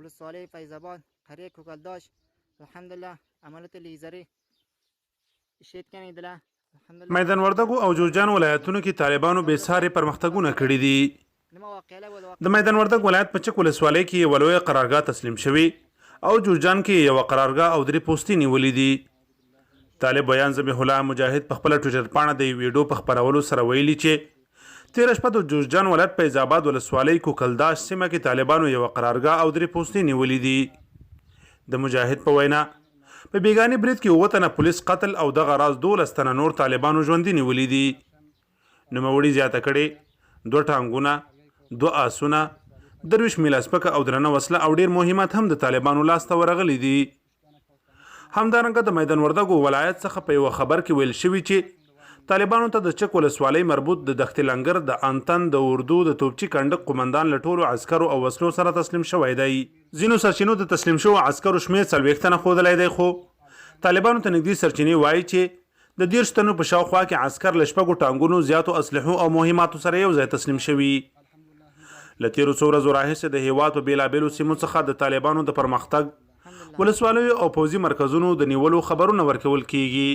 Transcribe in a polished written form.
ولسوالی فیض آباد قریه کوکلداش الحمدلله عملیات لیزری ishlayotgan edilar. میدان وردګو او جوزجان ولایتونو کې طالبانو بې ساري پرمختګونه کړي دي. د میدان وردګ ولایت په چک ولسوالۍ کې یوه لویه قرارګاه تسلیم شوې او جوزجان کې یې یوه قرارګاه او درې پوستې نیولې دي. طالب ویاند ذبیح الله مجاهد په خپله ټویټر پاڼه د یو ویډیو په خپرولو سره ویلي چې تېره شپه د جوزجان ولایت فیض آباد ولسوالۍ کوکلداش سیمه کې طالبانو یوه قرارګاه او درې پوستې نیولې دي. د مجاهد په وینا، په بیګاني برید کې اووه تنه پولیس قتل او دغه راز 12 تنه نور طالبانو ژوندي نیولي دي. نوموړي زیاته کړې، دوه ټانګونه، دوه آسونه، 23 میله سپکه او درنه وسله او ډېر مهمات هم د طالبانو لاس ته ورغلي دي. همدارنګه د میدان وردګو ولایت څخه په یوه خبر کې ویل شوي چې طالبانو ته د چک ولسوالۍ مربوط د دښتې لنګر د انتن د اردو د توپچي کنډک قومندان له ټولو عسکرو او وسلو سره تسلیم شوی دی. ځینو سرچینو د تسلیم شوو عسکرو شمېر 40 تنه ښودلی دی خو طالبانو ته نږدې سرچینې وايي چې د 30 تنو په شاوخوا کې عسکر له شپږو ټانګونو، زیاتو اسلحو او مهماتو سره یو ځای تسلیم شوي. له تېرو څو ورځو راهیسې د هېواد په بېلابېلو سیمو څخه د طالبانو د پرمختګ، ولسوالیو او پوځي مرکزونو د نیولو خبرونه ورکول کېږي.